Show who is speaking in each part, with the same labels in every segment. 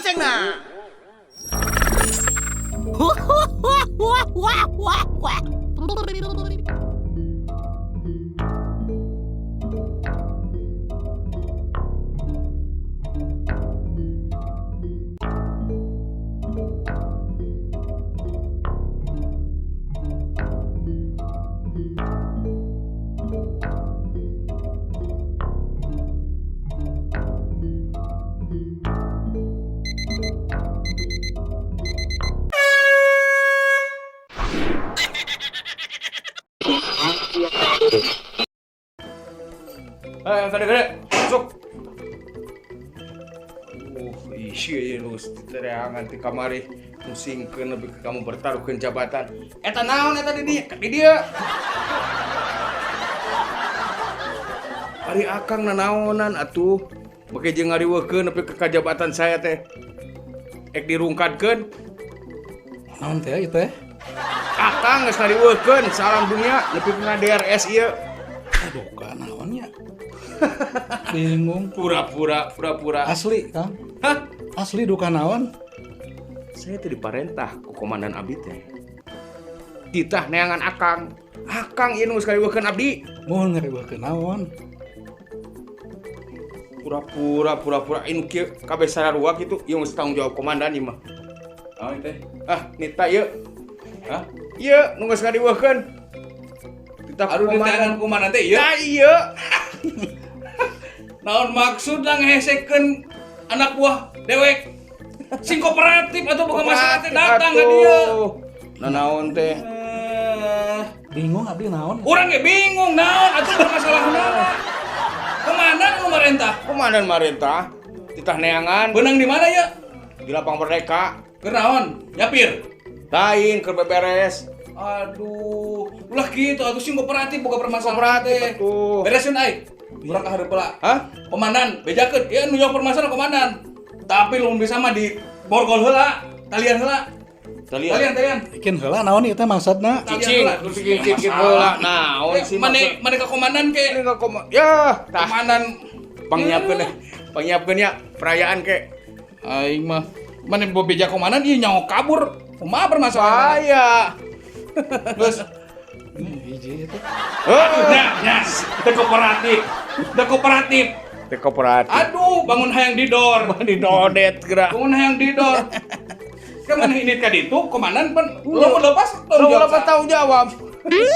Speaker 1: Loncengna.
Speaker 2: Eh, gede-gede, masuk. Ih, lu tereangan ti kamari musingkeun lebih ke kamu bertaruhkeun jabatan. Eta naon eta di dieu? Di dieu. Ari akang nanaonan atuh. Make jeung ngariweukeun nepi ka jabatan saya teh. Ek dirungkadkeun.
Speaker 3: Naon teh ieu teh?
Speaker 2: Akang geus ngariweukeun salam dunia nepi ka DRS ieu.
Speaker 3: Aduh, ka naon nya? Bingung.
Speaker 2: Pura-pura, pura-pura.
Speaker 3: Asli, Kang.
Speaker 2: Hah?
Speaker 3: Asli duka naon?
Speaker 2: Saya teh diparentah ku komandan abdi teh. Titah neangan akang. Akang ieu nu geus ngariweukeun abdi.
Speaker 3: Mun ngariweukeun naon?
Speaker 2: Pura-pura, pura-pura inu kieu kabeh sararua kitu, ieu geus tanggung jawab komandan ieu mah.
Speaker 3: Naon teh?
Speaker 2: Ah, nita ieu.
Speaker 3: Hah?
Speaker 2: Ieu nu geus ngariweukeun. Titah ku
Speaker 4: Aduh,
Speaker 2: komandan.
Speaker 4: diteangan komandan teh ieu.
Speaker 2: Nah, ieu.
Speaker 4: Naon maksudna ngehesekeun anak buah dewek? Sing kooperatif atau bukan masalah teh datang ka dieu.
Speaker 2: Nah, naon teh?
Speaker 4: Eh,
Speaker 3: Bingung abdi naon?
Speaker 4: urang ge bingung naon atuh permasalahanna. Komandan nu marentah?
Speaker 2: Komandan marentah titah neangan
Speaker 4: Beunang di mana ya?
Speaker 2: di lapang Merdeka.
Speaker 4: Keur naon? Nyapir.
Speaker 2: Lain keur beberes.
Speaker 4: Aduh, ulah kitu atuh sing kooperatif boga permasalahan
Speaker 2: Kooperatif
Speaker 4: teh.
Speaker 2: atuh.
Speaker 4: Beresin ai. Urang ka hareup heula.
Speaker 2: Hah?
Speaker 4: Komandan, bejakeun. Ieu nu jawab permasalahan komandan. Tapi lamun bisa mah di borgol heula, talian heula.
Speaker 2: Talian.
Speaker 4: Talian, talian.
Speaker 3: Bikin heula naon ieu teh maksudna?
Speaker 2: Cicing, cicing, cicing heula. Naon sih
Speaker 4: Mane mane ka komandan ke?
Speaker 2: Ini nggak koma. Ya, tah.
Speaker 4: Komandan
Speaker 2: Pangnyiapkeun deh. Pangnyiapkeun ya perayaan ke.
Speaker 4: aing mah mane bo beja komandan ieu nyaho kabur. Kumaha permasalahan?
Speaker 2: Bahaya.
Speaker 4: Terus
Speaker 3: Hiji itu.
Speaker 2: Heuh,
Speaker 4: nya nya teu kooperatif. Teu kooperatif.
Speaker 2: teh kooperatif.
Speaker 4: Aduh, bangun hayang didor.
Speaker 2: Di dodet geura.
Speaker 4: Bangun hayang didor. Kan mana ini ka ditu komandan pan lo mau lepas tanggung
Speaker 2: Lu
Speaker 4: jawab.
Speaker 2: lepas tanggung jawab.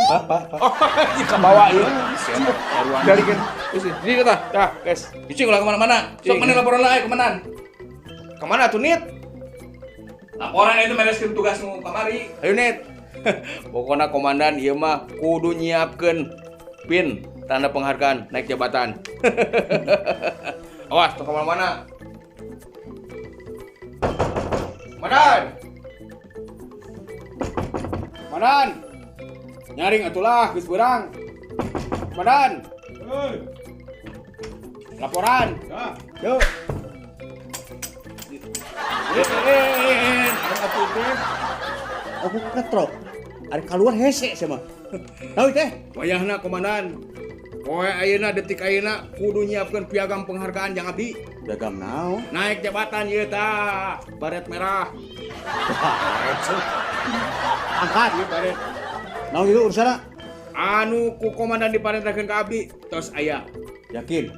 Speaker 3: Pak, pak, pak.
Speaker 2: Oh, jika bawa ieu. Dari kan.
Speaker 4: Jadi kata,
Speaker 2: Tah, guys.
Speaker 4: cicing ulah kemana-mana. Sok
Speaker 2: Cing.
Speaker 4: mana laporan lah, komandan.
Speaker 2: Kemana tuh, Nit?
Speaker 4: Laporan itu bereskeun tugas nu kamari.
Speaker 2: Ayo, Nit. Pokoknya komandan ieu mah kudu nyiapkeun pin tanda penghargaan naik jabatan. Awas, tuh kemana-mana. Komandan. Komandan. Nyaring atulah geus beurang. Komandan. Laporan. Yuk. Atuh teh.
Speaker 5: Aku ketrok. Ada keluar hese sama. Tahu teh?
Speaker 2: Wayahna komandan. Poe ayeuna detik ayeuna kudu nyiapkeun piagam penghargaan jang abdi.
Speaker 5: Piagam naon?
Speaker 2: Naik jabatan ieu tah, baret merah.
Speaker 5: Angkat.
Speaker 2: Ieu baret.
Speaker 5: Naon itu urusanna?
Speaker 2: Anu ku komandan diparentahkeun ka abdi, tos aya.
Speaker 5: Yakin?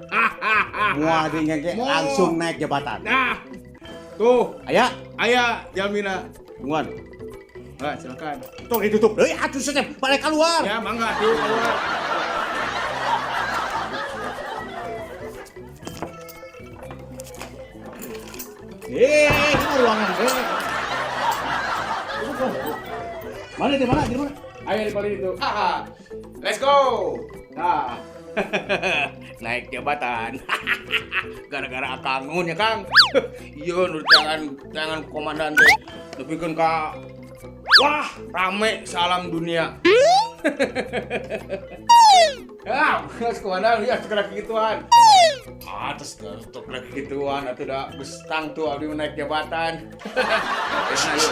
Speaker 5: Moal di ngenge
Speaker 2: Moal.
Speaker 5: langsung naik jabatan.
Speaker 2: Nah. Tuh,
Speaker 5: Aya,
Speaker 2: aya jamina.
Speaker 5: tungguan.
Speaker 2: Nah, silakan.
Speaker 5: Tong ditutup. Euy, atuh setep, balik keluar.
Speaker 2: Ya, mangga tuh keluar.
Speaker 5: Eh, ini ruangan. Eh. Mana di mana? Di mana?
Speaker 2: Ayo di paling itu. Haha. Let's go. Nah. Naik jabatan. Gara-gara akangun ya, Kang. Iya, nu tangan tangan komandan teh nepikeun ka wah, rame salam dunia. Ya, geus komandan ya segera gituan. Ah, terus terus gituan atuh da geus tangtu abdi naik jabatan. Geus ayo.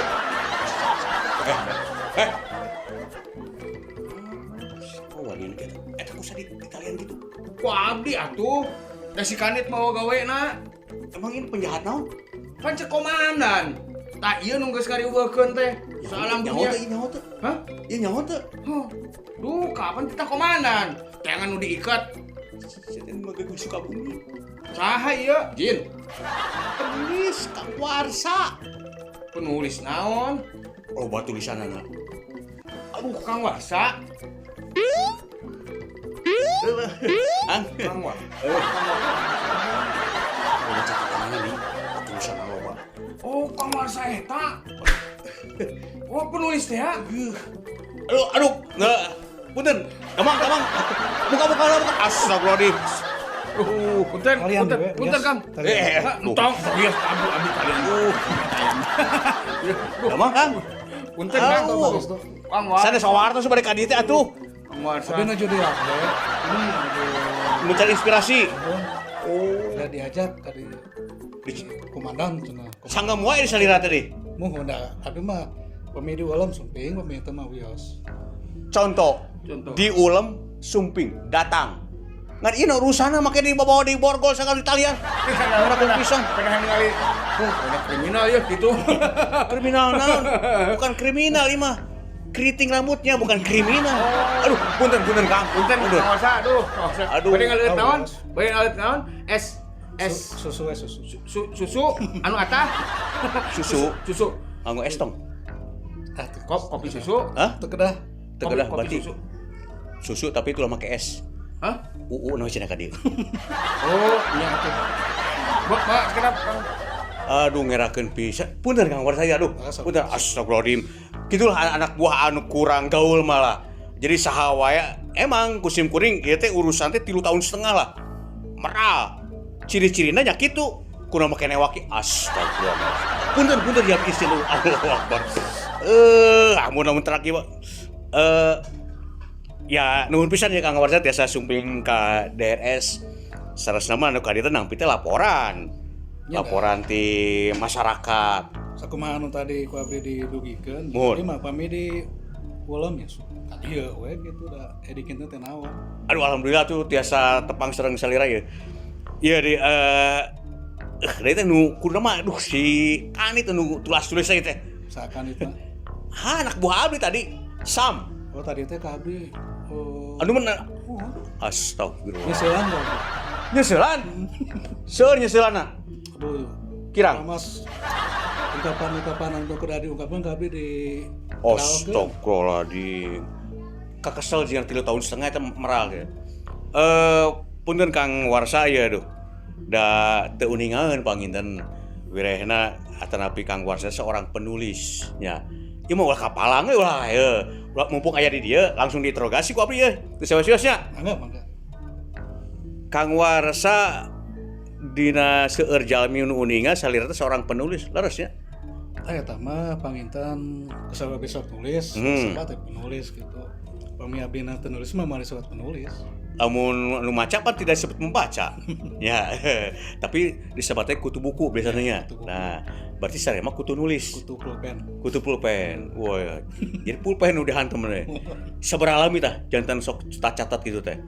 Speaker 5: Oh, wanian kita. Eta kusa di Italian gitu.
Speaker 2: Ku abdi atuh. Da si Kanit mau gawe na.
Speaker 5: Emang ini penjahat naon?
Speaker 2: Pan cek komandan. Tah ieu nu geus ngariweukeun teh. Salam
Speaker 5: Nyaho
Speaker 2: dunia.
Speaker 5: teu, nyaho teu.
Speaker 2: Hah?
Speaker 5: Ieu nyaho teu.
Speaker 2: Huh. Duh, kapan kita komandan? Tangan nu diikat.
Speaker 5: Sia teh mah geus Sukabumi.
Speaker 2: Saha ieu? Jin.
Speaker 5: Penulis Kang Warsa.
Speaker 2: Penulis naon?
Speaker 5: Loba tulisanana.
Speaker 2: Aduh, Kang Warsa.
Speaker 5: Ang,
Speaker 2: Kang Warsa.
Speaker 5: loba catatanana nih. Tulisan loba.
Speaker 2: Oh, Kang Warsa eta. Oh, penulis teh ya?
Speaker 5: Aduh, aduh, nggak, punten, Damang, damang, buka, buka, buka, astagfirullahaladzim.
Speaker 2: Punten,
Speaker 3: Kalian
Speaker 2: punten,
Speaker 3: we,
Speaker 2: punten,
Speaker 3: bias.
Speaker 2: Kang.
Speaker 3: Kalian.
Speaker 2: Entong, bias abdi abdi kalian.
Speaker 5: Damang, Kang.
Speaker 2: Punten, Kang.
Speaker 5: Aduh.
Speaker 2: Kang Warsa.
Speaker 5: Sana sawartos bade ka dieu teh atuh.
Speaker 2: Kang Warsa.
Speaker 3: Abi nuju di update.
Speaker 5: Mencari inspirasi.
Speaker 3: Oh. Udah diajak ka di komandan cenah.
Speaker 5: Sanggem wae di salira tadi.
Speaker 3: Muhun da abi mah pami di ulem sumping, pami teu mah wios.
Speaker 5: Contoh,
Speaker 2: Contoh.
Speaker 5: di ulem sumping datang. Ngan ieu urusanna make dibawa di borgol sakali talian. Ora pisan.
Speaker 2: Pengen ningali. Oh, banyak kriminal ya gitu.
Speaker 5: Kriminal naon? Bukan kriminal ieu mah. Keriting rambutnya bukan kriminal. Aduh, punten punten Kang.
Speaker 2: Punten, Kang Warsa, aduh. Kang Warsa.
Speaker 5: Aduh.
Speaker 2: Bade ngaliwet naon?
Speaker 3: Awas.
Speaker 2: Bade ngaliwet naon? S S
Speaker 3: Susu we susu.
Speaker 2: Susu anu atah
Speaker 5: Susu.
Speaker 2: susu
Speaker 5: Anggo es tong.
Speaker 3: Ah, teu
Speaker 2: kopi susu.
Speaker 5: Hah?
Speaker 3: teu kedah.
Speaker 5: Teu kedah
Speaker 2: Kopi
Speaker 5: berarti
Speaker 2: susu.
Speaker 5: susu tapi itu make es.
Speaker 2: Hah?
Speaker 5: UU naon cenah ka dieu.
Speaker 2: Oh, iya atuh. Bak, bak, kenapa Kang?
Speaker 5: Aduh ngerakeun pisan. Punten Kang Warsa ya aduh. Punten astagfirullahaladzim. Gitulah anak buah anu kurang gaul malah. Jadi saha wae emang kusim kuring ieu teh urusan teh 3 tahun setengah lah. Meral. Ciri-cirina nya kitu. Kurang make newaki astagfirullah. Punten punten ya istri lu. Allahu Akbar. Amun amun terakhir mah. Ya nuhun pisan ya Kang Warsa tiasa sumping ka DRS. Saresna mah anu ka dieu teh nampi teh laporan.
Speaker 3: Ya,
Speaker 5: Laporan ti masyarakat.
Speaker 3: Sakumaha anu tadi ku abdi didugikeun.
Speaker 5: Muhun.
Speaker 3: Jadi mah pami di ulem ya ka dieu we gitu da edikin teh naon.
Speaker 5: Aduh alhamdulillah tuh tiasa tepang sareng salira ya. Iya di deui teh nu kudu mah aduh si Anit nu tulas-tulis teh teh.
Speaker 3: Sakan itu.
Speaker 5: Ha anak buah abdi tadi Sam.
Speaker 3: Oh tadi teh ka abdi oh
Speaker 5: Anu mana? Astagfirullah.
Speaker 3: nyeuselan ka abdi.
Speaker 5: Nyeuselan. Seur nyeuselanna.
Speaker 3: Aduh.
Speaker 5: Kirang.
Speaker 3: Mas ungkapan-ungkapan anu kudu diungkapkeun ka abdi di
Speaker 5: Astagfirullahaladzim. Kakesel jeung 3 tahun setengah eta meral ya. Punten Kang Warsa ya aduh. Da teu uningaeun panginten wirehna atanapi Kang Warsa seorang penulis nya. Ieu mah ulah kapalang we ulah ye. Ulah mumpung aya di dieu langsung diinterogasi ku abdi ye. Teu serius-seriusnya.
Speaker 3: Mangga mangga.
Speaker 5: Kang Warsa dina seueur jalmi nu uninga salira teh seorang penulis leres nya.
Speaker 3: Ah eta mah panginten kesabab bisa nulis, sebab teh penulis gitu. Pami abdi na teu nulis mah mari surat penulis.
Speaker 5: Lamun nu maca pan tidak disebut membaca. Ya, tapi disebutnya kutu buku biasanya.
Speaker 3: Kutu buku.
Speaker 5: Nah, berarti saya mah kutu nulis,
Speaker 3: Kutu pulpen.
Speaker 5: kutu pulpen. Wah, jadi pulpen udah hantem deh. Sabaraha lami tah jantan sok catat gitu teh.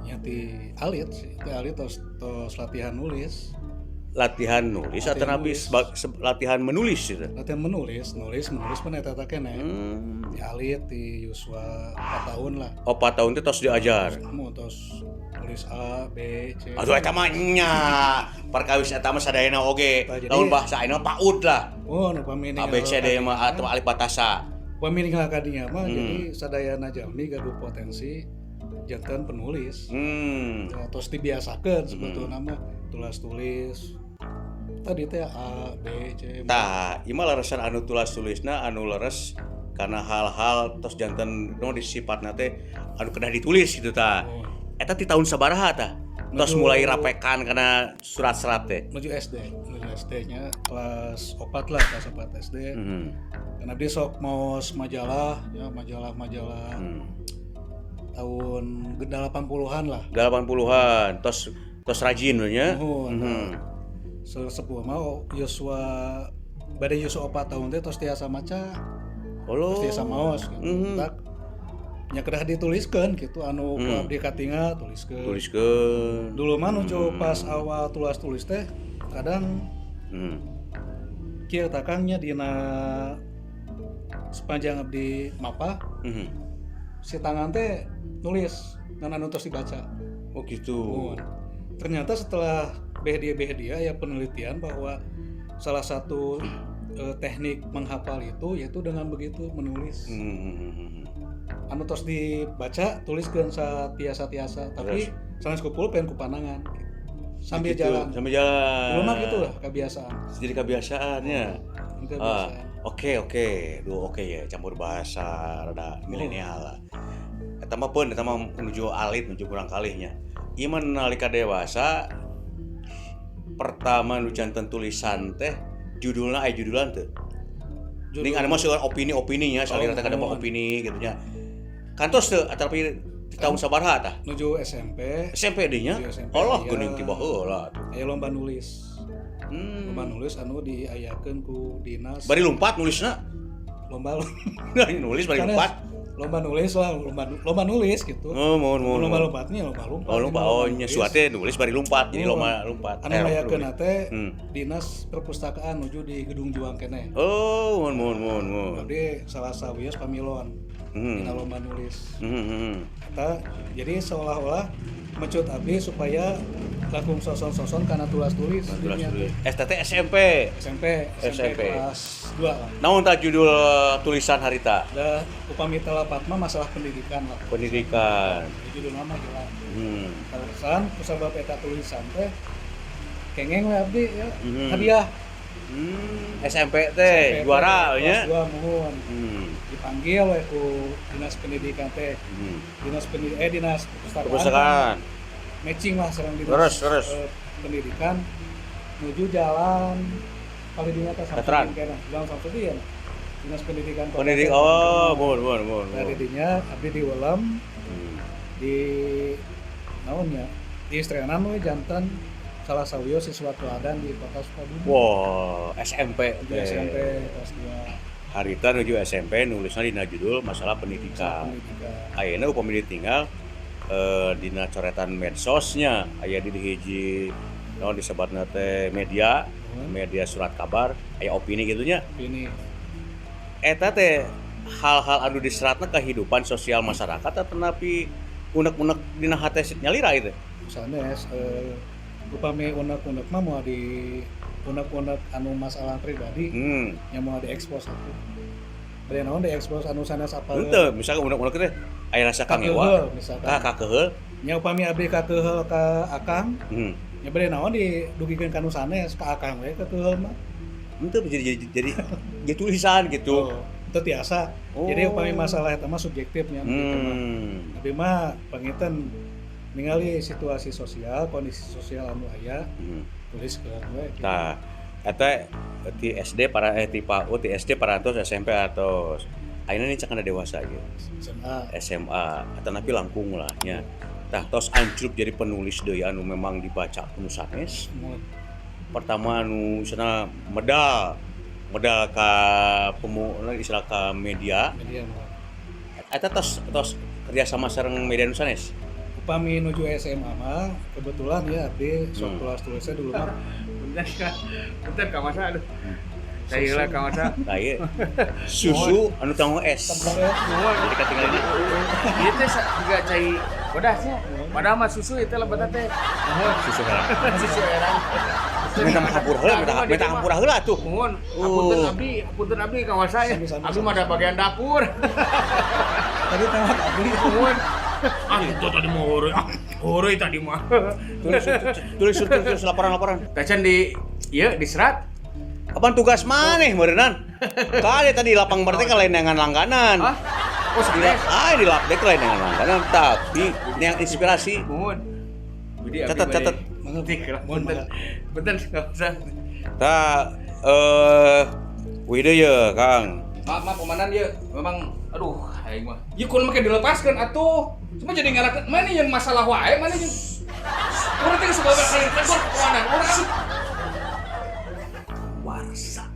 Speaker 3: Nya ti alit sih, ti alit tos tos latihan nulis.
Speaker 5: Latihan nulis atau
Speaker 3: Latihan
Speaker 5: nabi
Speaker 3: nulis.
Speaker 5: latihan menulis gitu.
Speaker 3: Latihan menulis, nulis, menulis mah eta teh keneh. Ti alit ti yuswa 4 tahun lah.
Speaker 5: Oh, 4 tahun teh tos diajar.
Speaker 3: Kamu tos tulis A, B, C.
Speaker 5: Aduh eta mah nya. Perkawis eta mah sadayana oge.
Speaker 3: Tah, jadi-
Speaker 5: Lamun bahasa ayeuna PAUD lah.
Speaker 3: Oh, nu pami
Speaker 5: A B C D mah atau alif batasa.
Speaker 3: Pami ninggal ka dinya mah jadi sadayana jalmi gaduh potensi janten penulis. Ya, tos dibiasakeun sebetulna mah tulas-tulis. Tadi teh A, B, C.
Speaker 5: Tah, ieu mah leresan anu tulas tulisna anu leres karena hal-hal tos janten no disifatna teh anu kedah ditulis gitu tah.
Speaker 3: Oh.
Speaker 5: Eta ti tahun sabaraha tah? Tos mulai rapekan karena surat-surat teh.
Speaker 3: Menuju SD, menuju SD-nya kelas 4 lah, kelas 4 SD. Karena dia sok mau majalah, ya majalah-majalah tahun 80-an lah.
Speaker 5: 80-an tos tos rajin we nya.
Speaker 3: Nuhun. Sepuh mau Yosua bade Yosua 4 tahun teh tos tiasa maca,
Speaker 5: Halo.
Speaker 3: tos tiasa maos gitu. Tak nya kedah dituliskeun gitu anu ku abdi katingal tuliskeun.
Speaker 5: Tuliskeun.
Speaker 3: Dulu mah nuju pas awal tulas tulis teh kadang Kieu tah Kang nya, dina sepanjang abdi mapah si tangan teh nulis dan anu tos dibaca.
Speaker 5: Oh gitu.
Speaker 3: Muhun. Ternyata setelah beh dia ya penelitian bahwa salah satu teknik menghafal itu yaitu dengan begitu menulis. Anu tos dibaca tuliskeun satiasa-tiasa, tapi sanes ku pulpen, ku panangan sambil
Speaker 5: Gitu,
Speaker 3: jalan.
Speaker 5: Sambil jalan.
Speaker 3: Dulu mah gitu lah kebiasaan.
Speaker 5: Jadi kebiasaannya.
Speaker 3: Kebiasaan.
Speaker 5: Ah, oke. Duh, oke ya, campur bahasa rada milenial lah. Eta mah pun eta mah menuju alit, menuju kurang kalihnya. Ieu mah nalika dewasa pertama nu janten tulisan teh judulna aya judulan teu?
Speaker 3: Judul.
Speaker 5: Ning anu mah seueur opini-opininya, salira teh kada
Speaker 3: Oh,
Speaker 5: opini gitu nya. Kantos teu atapi di tahun sabaraha tah?
Speaker 3: Nuju SMP.
Speaker 5: SMP deui nya.
Speaker 3: Nuju SMP,
Speaker 5: Allah,
Speaker 3: iya.
Speaker 5: geuning tiba heula tuh.
Speaker 3: Aya lomba nulis. Lomba nulis anu diayakeun ku dinas.
Speaker 5: Bari lompat nulisna.
Speaker 3: Lomba
Speaker 5: Nulis bari
Speaker 3: Sanes,
Speaker 5: lompat.
Speaker 3: lomba nulis lah, lomba lomba nulis gitu.
Speaker 5: Oh, mohon mohon.
Speaker 3: Lomba
Speaker 5: mohon.
Speaker 3: lompatnya lomba lompat.
Speaker 5: Oh, lompat. Oh, nya
Speaker 3: nulis.
Speaker 5: suate nulis bari lompat. Jadi
Speaker 3: Oh.
Speaker 5: lomba lompat.
Speaker 3: Anu ngayakeun
Speaker 5: nulis.
Speaker 3: teh dinas perpustakaan nuju di Gedung Juang keneh.
Speaker 5: Oh, mohon mohon mohon mohon.
Speaker 3: Abdi salah sawios pamilon dina lomba nulis. Eta jadi seolah-olah mecut abdi supaya langkung soson-soson karena tulas-tulis
Speaker 5: Tulis
Speaker 3: dinya
Speaker 5: tulis.
Speaker 3: teh.
Speaker 5: STT SMP.
Speaker 3: SMP, SMP,
Speaker 5: SMP.
Speaker 3: kelas 2 lah.
Speaker 5: Naon tah judul tulisan harita?
Speaker 3: Da upami telepat mah masalah pendidikan lah.
Speaker 5: Pendidikan.
Speaker 3: Jadi judul nama hilang. Tulisan kusabab eta tulisan teh kengeng we abdi ya. Hadiah.
Speaker 5: SMP teh
Speaker 3: SMP
Speaker 5: juara
Speaker 3: kelas
Speaker 5: nya.
Speaker 3: 2, muhun. Dipanggil we ku dinas pendidikan teh. Dinas pendidikan dinas perpustakaan.
Speaker 5: Perpustakaan.
Speaker 3: Matching lah sareng dinas
Speaker 5: Terus, terus.
Speaker 3: Pendidikan menuju jalan kali dinya teh
Speaker 5: Veteran.
Speaker 3: Samsudin keneh. Jalan Samsudin. Dinas Pendidikan Kota
Speaker 5: Pendidik
Speaker 3: teh.
Speaker 5: oh, mohon mohon mohon.
Speaker 3: Dari dinya abdi diwelem di naonnya di istrenan we janten salah sawios siswa teladan di Kota Sukabumi.
Speaker 5: Wah, SMP
Speaker 3: Di
Speaker 5: teh.
Speaker 3: SMP kelas 2.
Speaker 5: Harita nuju SMP nulisna dina judul masalah pendidikan.
Speaker 3: Pendidikan.
Speaker 5: Ayeuna upami ditinggal dina coretan medsosnya aya di hiji naon disebatna teh media, media surat kabar, aya opini gitu nya.
Speaker 3: Ini
Speaker 5: Eta teh hal-hal anu diseratna kehidupan sosial masyarakat atanapi unek-unek dina hate nyalira itu.
Speaker 3: Sanes, upami unek-unek mah mau di unek-unek anu masalah pribadi yang mau diekspos atuh. Bade naon diekspos anu sanes apa?
Speaker 5: Henteu, misalkan unek-unek teh aya rasa kangewa,
Speaker 3: Kakeheul misalkan.
Speaker 5: ka kakeheul.
Speaker 3: Nya upami abdi kakeheul ka akang, nya bade naon didugikeun ka nu sanes, ka akang we kakeheul mah.
Speaker 5: Henteu jadi tulisan gitu.
Speaker 3: Oh, teu tiasa.
Speaker 5: Oh.
Speaker 3: Jadi upami masalah eta mah subjektifnya gitu mah. Tapi mah panginten ningali situasi sosial, kondisi sosial anu aya, tulis ke we gitu.
Speaker 5: Tah, eta di SD para ti PAUD, di SD parantos SMP atos. Ayeuna nih cakana dewasa gitu.
Speaker 3: SMA.
Speaker 5: SMA atanapi langkung lah nya. Tah tos ancrub jadi penulis deui anu memang dibaca ku nu sanes.
Speaker 3: Mun.
Speaker 5: Pertama anu misalna medal medal ka pemu istilah ka media.
Speaker 3: Media mah.
Speaker 5: Eta tos tos kerja sama sareng media nu sanes.
Speaker 3: Upami nuju SMA mah kebetulan ya abdi sok tulis tulisnya dulu mah.
Speaker 2: Punten Kak. Punten Kak Masa aduh. Saya lah Kak Masa.
Speaker 5: Nah, ieu susu anu tanggung es.
Speaker 2: Nuhun.
Speaker 5: Jadi katingali
Speaker 2: Ieu teh juga cai bodas nya. Padahal mah susu itu lebetna teh. Nuhun.
Speaker 5: Susu herang.
Speaker 2: Susu herang.
Speaker 5: Minta hampura heula, minta hampura heula tuh.
Speaker 2: Nuhun. Hapunten abdi, hapunten abdi Kang Masa ya.
Speaker 3: Sami-sami,
Speaker 2: Abdi mah ada bagian dapur.
Speaker 3: Tadi tewak abdi.
Speaker 2: Nuhun. Ah, itu tadi mau heureuy. Ah, heureuy tadi mah.
Speaker 5: Tulis tulis tulis, tulis laporan-laporan.
Speaker 2: Tacan di ieu diserat.
Speaker 5: Apaan tugas maneh meureunnan? Kali tadi lapang berarti kalain langganan.
Speaker 2: Hah? Oh,
Speaker 5: Di
Speaker 2: sanes.
Speaker 5: ah di lap dek lain dengan langganan tapi yang inspirasi.
Speaker 2: Nuhun. Budi abdi
Speaker 5: Catat,
Speaker 2: bade.
Speaker 5: catat.
Speaker 2: Tik lah.
Speaker 3: Mohon
Speaker 2: Punten.
Speaker 3: mangga.
Speaker 2: Punten Kang Masa.
Speaker 5: Tah wide ye Kang.
Speaker 4: Maaf, maaf, komandan ya memang aduh aing mah. Ieu kudu make dilepaskeun atuh. Cuma jadi ngalakeun mana yang masalah wae, mana yang urang teh geus sababaraha kali ditegur komandan. Urang kan
Speaker 5: Warsa.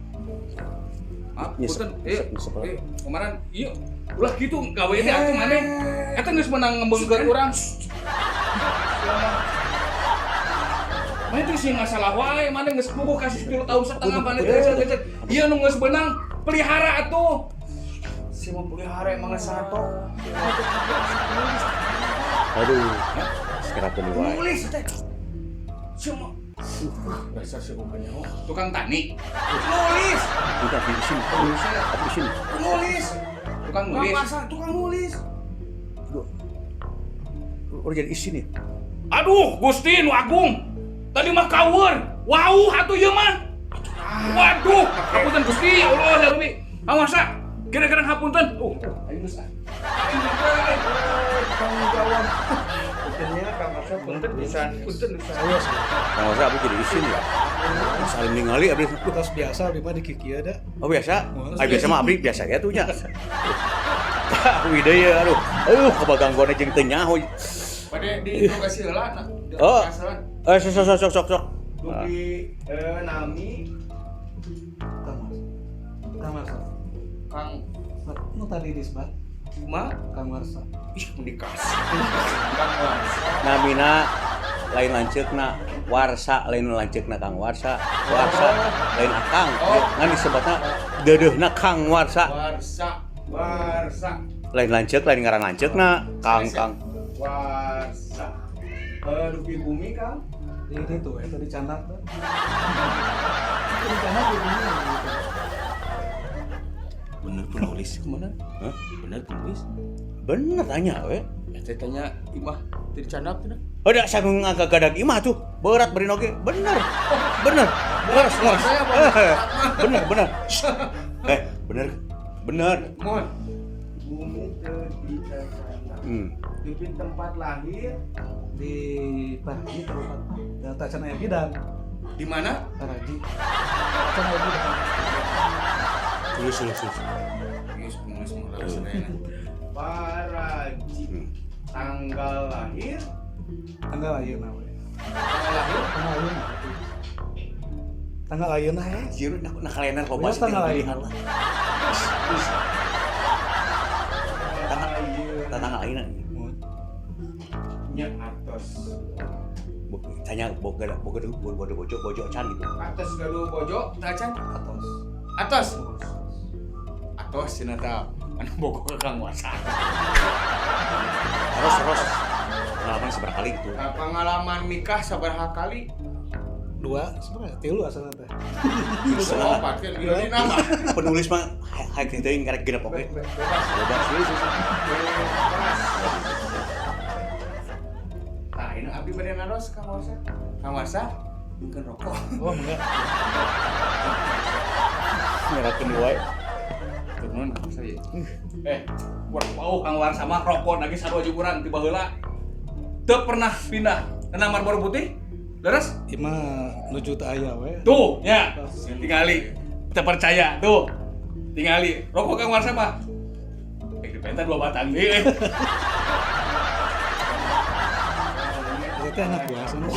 Speaker 4: Maaf,
Speaker 5: Nyesek,
Speaker 4: punten.
Speaker 5: nyesek, nyesek.
Speaker 4: Komandan, ieu ulah kitu gawe teh atuh maneh. Eta geus menang ngembengkeun urang. Mana Mana teh sih masalah wae, mana geus puguh kasih 10 tahun setengah mana teh geus. Ieu nu geus beunang pelihara atuh.
Speaker 2: Si mau pelihara emang sato.
Speaker 5: Aduh. Sekarang tuh wae.
Speaker 2: Nulis teh. Si mau dasar si bukannya
Speaker 4: Tukang tani,
Speaker 2: nulis.
Speaker 5: Kita di sini. Apa di sini?
Speaker 2: Nulis.
Speaker 4: tukang nulis.
Speaker 2: Masa tukang nulis.
Speaker 5: Aduh. Udah jadi isin ya.
Speaker 4: Aduh, Gusti nu agung. Tadi mah kawur. Wau atuh ieu mah. Waduh, hapunten Gusti, ya Allah ya Rabbi. Awasa, kira-kira hapunten. Ayo geus ah. Aing
Speaker 2: Tanggung jawab. Puntennya Kang Warsa punten pisan. Punten pisan.
Speaker 3: Saya sih.
Speaker 5: Kang Warsa abdi jadi isin ya. Saling ningali abdi.
Speaker 3: Tos biasa abdi mah di kikieu da.
Speaker 5: Oh biasa? Ah biasa mah abdi biasa ya tuh nya. Wih deui ya aduh. Aduh kebagangguan jeung teu nyaho.
Speaker 2: Pada diinterogasi heula nah.
Speaker 5: Oh. Eh sok sok sok sok sok.
Speaker 2: Dugi nami
Speaker 3: Kang Mas. Kang Warsa.
Speaker 2: Kang
Speaker 3: Nu tadi disebut
Speaker 2: Ma
Speaker 3: Kang Warsa.
Speaker 2: ih mendikasih. Kang Warsa.
Speaker 5: Namina lain lanceukna Warsa lain lanceukna Kang Warsa. Warsa lain Akang. Ngan disebutna deudeuhna Kang Warsa.
Speaker 2: Warsa. Warsa.
Speaker 5: Lain lanceuk lain ngaran lanceukna Kang Kang.
Speaker 2: Warsa. Dupi bumi Kang.
Speaker 3: Di itu tuh, itu di Candak tuh. Itu di Candak di bumi gitu.
Speaker 2: Bener penulis kemana?
Speaker 5: Hah?
Speaker 2: Bener penulis?
Speaker 5: Bener tanya we.
Speaker 2: Ya teh tanya imah teu dicandak teh.
Speaker 5: Oh, da sagung ngagadak imah tuh. Berat beri oge. Bener. Bener. Leres, leres. Bener, bener. Bener. Bener.
Speaker 2: Mohon. Bumi teu dicandak. Dupi tempat lahir
Speaker 3: Di Paraji terus Delta Can aya bidan.
Speaker 2: di mana?
Speaker 3: Paraji. Can aya bidan.
Speaker 5: Tulis, tulis, tulis.
Speaker 2: Geus penulis mah leres sadayana. Paraji. Tanggal lahir,
Speaker 3: Tanggal ayeuna we.
Speaker 2: tanggal lahir
Speaker 3: Tanggal ayeuna. Tanggal ayeuna ya.
Speaker 5: Anjir, nak kalender loba
Speaker 3: Wes,
Speaker 5: sih
Speaker 3: tanggal
Speaker 5: pilihan
Speaker 3: ayeuna.
Speaker 5: lah. Tanggal ayeuna.
Speaker 2: Nya atos.
Speaker 5: Tanya boga boga boga bojo bojo can gitu.
Speaker 2: Atos gaduh bojo tacan?
Speaker 3: Atos.
Speaker 2: Atos. Atos cenah tah. Anu bogo ka Kang Warsa.
Speaker 5: Terus terus pengalaman seberapa kali gitu.
Speaker 2: Nah, pengalaman nikah sabaraha kali?
Speaker 3: Dua, sebenarnya tilu asalna teh.
Speaker 2: Oh, opat kan ini nama.
Speaker 5: Penulis mah hayang teuing karek genep oge.
Speaker 2: Bebas.
Speaker 5: Bebas tulis.
Speaker 2: Bebas. Nah, ini abdi bade naros Kang Warsa. Kang Warsa, mungkin rokok.
Speaker 3: Oh, enggak.
Speaker 5: Ngerakeun wae.
Speaker 2: Turun Kang Warsa ya.
Speaker 4: Urang bau Kang Warsa mah rokok lagi sarua jeung urang ti baheula. Teu pernah pindah kana Marlboro putih. Leres?
Speaker 3: Imah nuju teu aya we.
Speaker 4: Tuh, ya. Tingali. Teu percaya, tuh. Tingali. Rokok Kang Warsa mah. Dipenta 2 batang deui.
Speaker 3: Itu teh anak buah sana.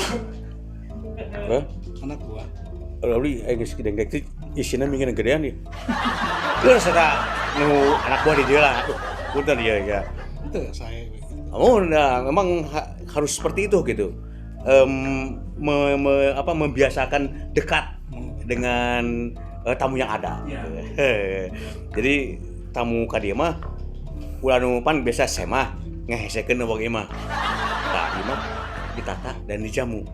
Speaker 5: Hah?
Speaker 3: Anak buah.
Speaker 5: Abdi geus gede teh isina mingin gedean ieu. Terus eta nu anak buah di dieu lah. Aduh, punten ieu ya.
Speaker 3: Itu saya we.
Speaker 5: Oh, nah, memang harus seperti itu gitu. Membiasakan dekat dengan tamu yang ada.
Speaker 4: Iya.
Speaker 5: Jadi tamu ka dieu mah ulah nu pan biasa semah ngehesekeun wong ieu mah. Tah ieu mah ditata dan dijamu.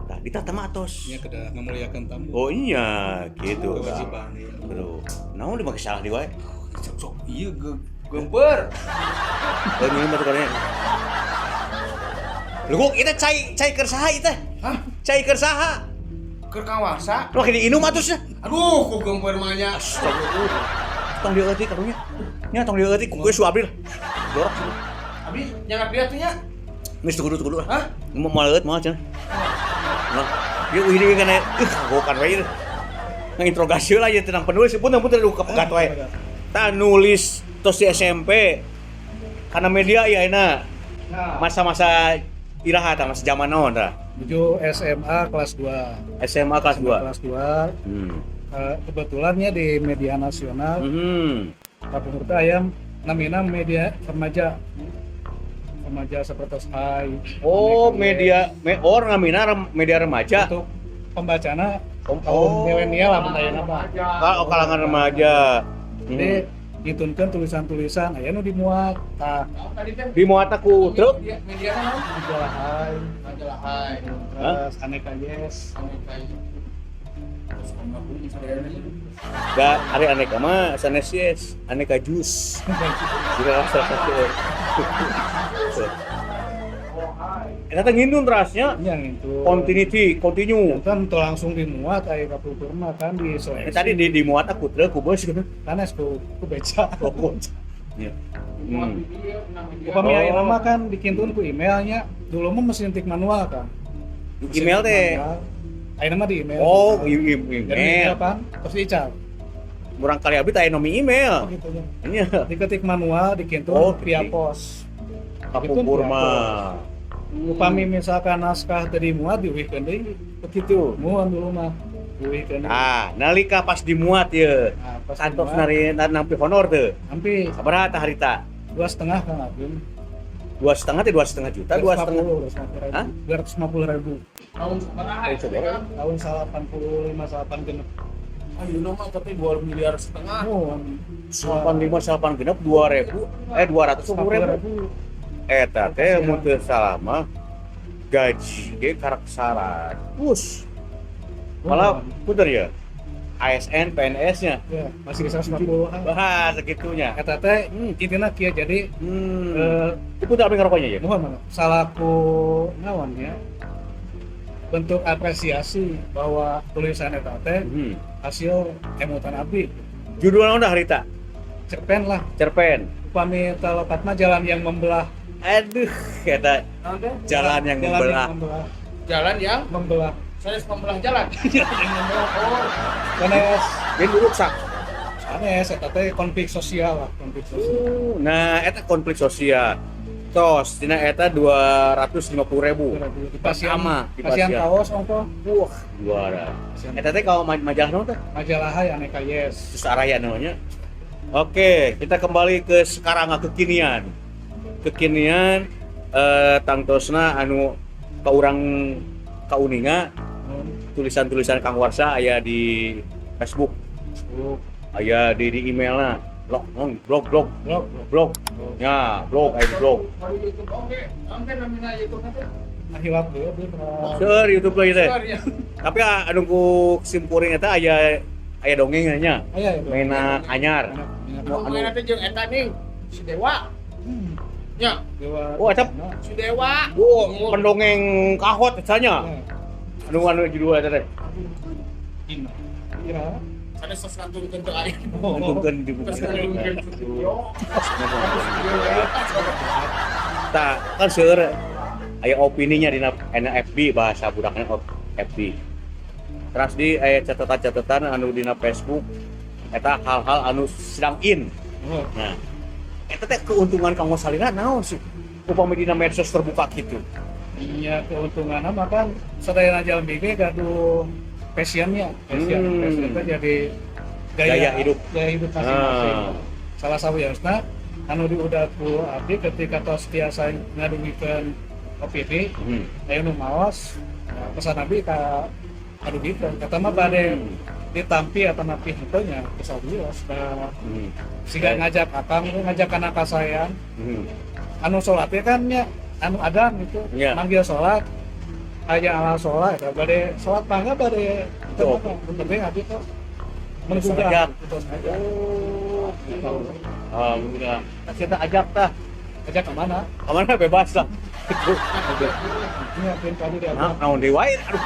Speaker 5: Tah ditata mah atos.
Speaker 3: Nya kedah ngamuliakeun tamu.
Speaker 5: Oh iya gitu.
Speaker 3: Kewajiban ieu.
Speaker 5: Aduh, naon dimake salah di wae.
Speaker 4: Sok ieu gemper.
Speaker 5: Oh, minum atuh karena. Lu kok kita cai cai keur saha ieu teh?
Speaker 2: Hah?
Speaker 5: Cai keur saha?
Speaker 2: Keur Kang Warsa?
Speaker 5: Lu make diinum atuh sia.
Speaker 2: Aduh, ku gemper mah nya.
Speaker 5: Astagfirullah. Tong dieutik karunya. Nya tong dieutik ku geus abdi lah. Jorok.
Speaker 2: Abdi nyangat dia tuh nya.
Speaker 5: Geus teu kudu teu kudu lah.
Speaker 2: Hah?
Speaker 5: Mau maleut moal cenah. Nah, ieu uih kana kagokan wae ieu. Nginterogasi lah ieu tentang penulis punten punten aduh kapegat wae. Tah nulis tos di SMP. Karena media ya enak. Masa-masa iraha tah masa zaman naon tah?
Speaker 3: Menuju SMA kelas 2.
Speaker 5: SMA kelas 2.
Speaker 3: Kelas 2. Kebetulannya di media nasional. Kapungkur teh aya namina media remaja. Remaja seperti Hai.
Speaker 5: Oh,
Speaker 3: Aneka
Speaker 5: media me, oh ngamina media remaja.
Speaker 3: Untuk pembacana
Speaker 5: Oh.
Speaker 3: kaum milenial lah mun mah.
Speaker 5: Kalau kalangan remaja.
Speaker 3: Jadi ditunkeun tulisan-tulisan aya nu dimuat tah.
Speaker 5: Dimuat ku truk.
Speaker 2: Media naon?
Speaker 3: Majalah Hai,
Speaker 2: Majalah Hai.
Speaker 3: terus Aneka Yes.
Speaker 2: Aneka. Terus ngomong sadayana.
Speaker 5: Da ari aneka mah sanes yes, aneka jus. Tidak salah satu. Eta teh ngindun terasnya.
Speaker 3: Yang itu.
Speaker 5: Continuity, continue.
Speaker 3: Kan teu langsung dimuat aya kapungkur mah kan diseleksi.
Speaker 5: Ini tadi di dimuat aku truk ku bos gitu.
Speaker 3: Sanes ku beca.
Speaker 5: Oh, Iya.
Speaker 3: Upami
Speaker 5: Oh.
Speaker 3: ayeuna mah kan dikintun ku emailnya. Dulu mah mesin tik manual kan. Mesin
Speaker 5: Email
Speaker 3: tik
Speaker 5: teh.
Speaker 3: manual. Ayeuna mah di email.
Speaker 5: Oh,
Speaker 3: Jadi
Speaker 5: email.
Speaker 3: email kan terus diical.
Speaker 5: Murang kali abdi teh nomi email.
Speaker 3: Oh, gitu ya.
Speaker 5: Iya.
Speaker 3: Diketik manual dikintun
Speaker 5: Oh,
Speaker 3: via
Speaker 5: ketik.
Speaker 3: pos.
Speaker 5: Kapungkur mah.
Speaker 3: Upami misalkan naskah teu dimuat diuihkeun deui.
Speaker 5: Begitu.
Speaker 3: Muan dulu mah diuihkeun deui.
Speaker 5: Nah, nalika pas dimuat ye.
Speaker 3: Nah, pas
Speaker 5: Kantos
Speaker 3: dimuat,
Speaker 5: nari nampi honor teu.
Speaker 3: Nampi
Speaker 5: Sabaraha tah harita?
Speaker 3: 2,5 Kang Ageng.
Speaker 5: 2,5 teh 2,5 juta, 2,5.
Speaker 3: 250.
Speaker 5: Hah?
Speaker 3: 250 ribu.
Speaker 2: Tahun sabaraha
Speaker 5: Tahun
Speaker 2: eta teh,
Speaker 5: sabaraha?
Speaker 2: Kang?
Speaker 3: Tahun 85 8 genep.
Speaker 2: Ayeuna mah tapi 2,5 miliar.
Speaker 3: Oh,
Speaker 5: 85 8 genep 2000 eh 210 ribu. Eta teh mun teu salah mah gaji ge karak 100. Malah punten ya. ASN PNS-nya.
Speaker 3: Ya, masih 150-an.
Speaker 5: Wah, segitunya.
Speaker 3: Eta teh intina kieu jadi
Speaker 5: Itu udah ngerokoknya ya?
Speaker 3: mohon maaf, salaku naon ya bentuk apresiasi bahwa tulisan eta teh hasil emutan abdi.
Speaker 5: Judulnya udah harita,
Speaker 3: Cerpen lah.
Speaker 5: Cerpen.
Speaker 3: Upami talokat mah jalan yang membelah.
Speaker 5: Aduh, kata
Speaker 2: Naon teh?
Speaker 5: jalan yang
Speaker 3: Jalan
Speaker 5: membelah.
Speaker 3: yang membelah.
Speaker 2: Jalan yang
Speaker 3: Membelah.
Speaker 2: saya membelah jalan.
Speaker 3: Jalan yang membelah.
Speaker 2: Oh,
Speaker 3: Sanes
Speaker 5: Dia rusak.
Speaker 3: sanes eta teh konflik sosial lah, konflik sosial.
Speaker 5: Nah, eta konflik sosial. Tos, dina eta 250 ribu.
Speaker 3: Di pasian,
Speaker 5: Pertama, di
Speaker 3: pasian
Speaker 5: pasian.
Speaker 3: kaos ongko.
Speaker 5: Wah, juara. Eta teh kalau majalah naon teh?
Speaker 3: Majalah Hai Aneka Yes.
Speaker 5: Terus araya namanya. Oke, kita kembali ke sekarang, kekinian. Kekinian tangtosna anu ka urang kauninga tulisan-tulisan Kang Warsa aya di Facebook,
Speaker 3: Facebook,
Speaker 5: aya di emailna. Blog, blog, blog,
Speaker 3: blog,
Speaker 5: blog. Ya, blog, aya di blog.
Speaker 2: Di YouTube oke. Naon teh namina YouTube teh?
Speaker 3: Nah, hilap dulu dia pernah.
Speaker 5: Seur YouTube lagi teh.
Speaker 2: Seur, ya.
Speaker 5: Tapi anu ku simpuring eta aya aya dongeng nya.
Speaker 3: Aya itu.
Speaker 5: Menak anyar.
Speaker 2: Anu main teh jeung eta nih, si Dewa. Ya,
Speaker 3: Dewa.
Speaker 5: Oh, eta
Speaker 2: si Dewa.
Speaker 5: Oh, pendongeng kahot misalnya.
Speaker 3: Ya.
Speaker 5: Anu anu judul eta teh.
Speaker 3: Iya.
Speaker 2: Sanes tos ngantunkeun teu aing.
Speaker 3: Oh,
Speaker 5: Ngantunkeun di buku.
Speaker 2: Tos ngantunkeun studio.
Speaker 5: Tah, kan seueur aya opininya dina NFB bahasa budaknya FB. Terus di aya catatan-catatan anu dina Facebook eta hal-hal anu sedang in.
Speaker 3: Oh.
Speaker 5: Nah, eta teh keuntungan kanggo salira naon sih? Upami dina medsos terbuka gitu.
Speaker 3: Iya, keuntungannya mah kan sadayana jalmi ge gaduh passionnya, passion, passion teh jadi gaya,
Speaker 5: Gaya hidup.
Speaker 3: Gaya hidup masing-masing.
Speaker 5: Ah.
Speaker 3: Salah sawiosna anu diudag ku abdi ketika tos tiasa ngadugikeun opini, aya nu maos, nah, pesan abdi ka adugikeun. Eta mah bade ditampi atau napi henteu nya sawios. Nah, siga ngajak akang ngajak anak ka saya anu sholatnya kan nya anu adan gitu manggil sholat aya ala sholat eta bade sholat mangga bade itu
Speaker 5: Betul.
Speaker 3: mah nu penting abdi tuh menggugah
Speaker 5: Ngajak.
Speaker 3: gitu ngajak.
Speaker 5: Oh, Alhamdulillah. Nah, kita ajak tah.
Speaker 3: Ajak kemana?
Speaker 5: Kemana bebas lah. Gitu.
Speaker 3: Ini yakin tadi diajak.
Speaker 5: Nah, naon deui wae. Aduh.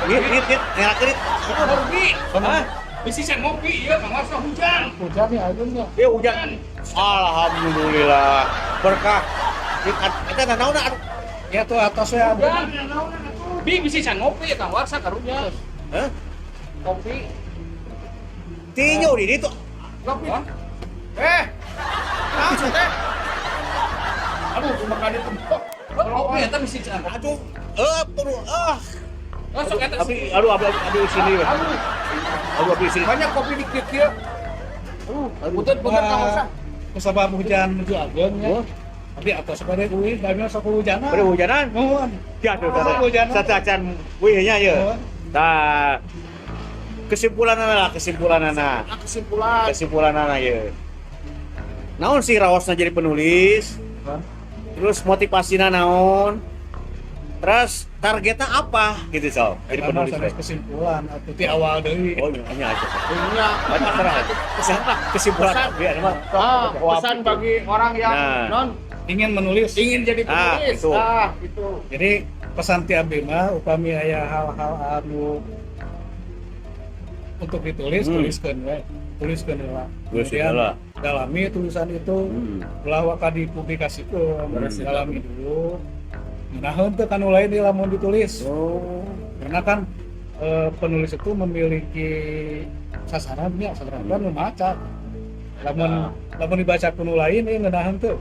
Speaker 5: Nit nit nit ngerakeun.
Speaker 4: Ngopi.
Speaker 5: Hah?
Speaker 4: Bisi saya ngopi ieu Kang Warsa hujan.
Speaker 3: Hujan nih Agung ya.
Speaker 5: Ya hujan. Alhamdulillah. Berkah. Eta naon aduh.
Speaker 3: Ya tuh atasnya ada.
Speaker 4: Hujan. Bi bisi saya ngopi Kang Warsa karunya.
Speaker 5: Hah?
Speaker 2: Kopi.
Speaker 5: Tinyo di ditu.
Speaker 2: Kopi.
Speaker 4: Hah?
Speaker 2: Eh. Naon sih teh? Aduh, cuma kali tempat.
Speaker 4: Kopi eta bisi saya ngopi.
Speaker 5: Aduh. Perlu ah.
Speaker 4: Oh, sok eta
Speaker 5: Abi aduh abi abi sini. we.
Speaker 2: Aduh,
Speaker 5: Aduh abi sini.
Speaker 2: banyak kopi di kieu-kieu. Aduh, punten punten Kang Warsa.
Speaker 3: Kusabab hujan menuju Agung ya.
Speaker 5: Oh.
Speaker 3: Tapi atos bade uih, kami sok hujanan.
Speaker 5: Bade hujanan?
Speaker 3: Muhun.
Speaker 5: Ya, tuh,
Speaker 3: Oh, hujanan.
Speaker 5: Satu acan wih nya ye.
Speaker 3: Muhun.
Speaker 5: Tah kesimpulanana lah, kesimpulanana.
Speaker 2: Ah, kesimpulan.
Speaker 5: Kesimpulanana ye. Naon sih raosna jadi penulis?
Speaker 3: Hah?
Speaker 5: Terus motivasina naon? Terus targetnya apa gitu so? Jadi
Speaker 3: Eta mah
Speaker 5: penulis.
Speaker 3: sanes
Speaker 5: We.
Speaker 3: kesimpulan atuh ti awal deui.
Speaker 5: Oh, iya aja.
Speaker 2: Punya
Speaker 5: Banyak terang.
Speaker 2: pesan lah.
Speaker 5: Kesimpulan
Speaker 2: Pesan.
Speaker 5: biar mah.
Speaker 2: Ah, pesan bagi orang yang
Speaker 5: Nah.
Speaker 2: non
Speaker 3: Ingin menulis.
Speaker 2: ingin jadi
Speaker 5: Ah,
Speaker 2: penulis.
Speaker 5: itu.
Speaker 2: Ah, itu.
Speaker 3: Jadi pesan ti abdi mah upami aya hal-hal anu untuk ditulis, tuliskeun we. Tuliskeun heula.
Speaker 5: Tuliskeun
Speaker 3: Kemudian
Speaker 5: heula.
Speaker 3: dalami tulisan itu, ulah waka dipublikasikeun, dalami dulu. Ngeunaheun teu kanu lain deui lamun ditulis.
Speaker 5: Oh.
Speaker 3: Karena kan penulis itu memiliki sasarannya, sasaran kan nu maca. Lamun lamun dibaca ku nu lain ieu ngeunaheun teu.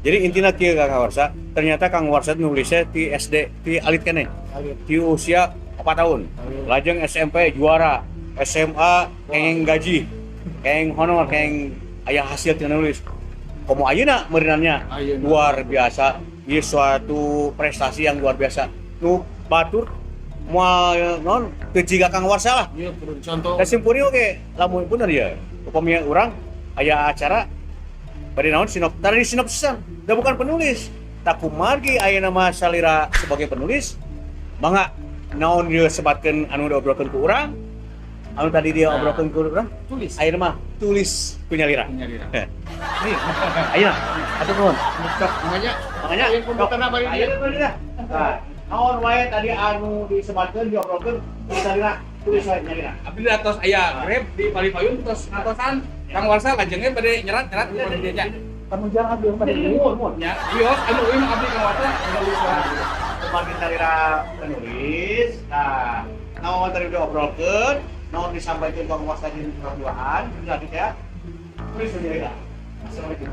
Speaker 5: Jadi intinya kieu Kang Warsa, ternyata Kang Warsa nulisnya di SD, di alit keneh.
Speaker 3: Alit.
Speaker 5: Di usia 4 tahun.
Speaker 3: Alit.
Speaker 5: Lajeng SMP juara, SMA kenging gaji, kenging honor, kenging aya hasil tina nulis. Komo ayeuna meureunannya
Speaker 2: Ayeuna.
Speaker 5: luar biasa. Ieu suatu prestasi yang luar biasa. Nu batur moal non teu jiga Kang Warsa lah.
Speaker 2: Iya, perlu contoh.
Speaker 5: Da simpuri oge lamun bener ya. Upami urang aya acara bade naon sinop tadi sinopsisan, da bukan penulis. Tak kumargi ayeuna mah salira sebagai penulis, mangga naon ieu sebatkeun anu diobrolkeun ku urang, anu tadi dia
Speaker 2: Nah.
Speaker 5: obrolkeun ku urang,
Speaker 2: Tulis.
Speaker 5: ayeuna mah tulis ku nyalira.
Speaker 2: Nyalira.
Speaker 5: Ayeuna, atuh nuhun.
Speaker 2: Makanya,
Speaker 5: Makanya
Speaker 2: Ayeuna komputerna bari dieu.
Speaker 5: Ayeuna bari dia. Nah, naon wae tadi anu disebatkeun diobrolkeun ku salira, tulis wae nyalira.
Speaker 4: Abdi di atas aya Grab di Palipayun terus ngatosan Kang Warsa lajengnya bade nyerat-nyerat di dieu nya.
Speaker 3: Panujang abdi mah bade deui.
Speaker 4: Nya, wios anu euy mah abdi Kang Warsa menulis wae.
Speaker 5: Kemarin salira penulis, nah, naon tadi udah obrolkeun, naon disampaikan ke penguasa jadi duaan, lanjut ya. Tulis aja ya. Assalamualaikum.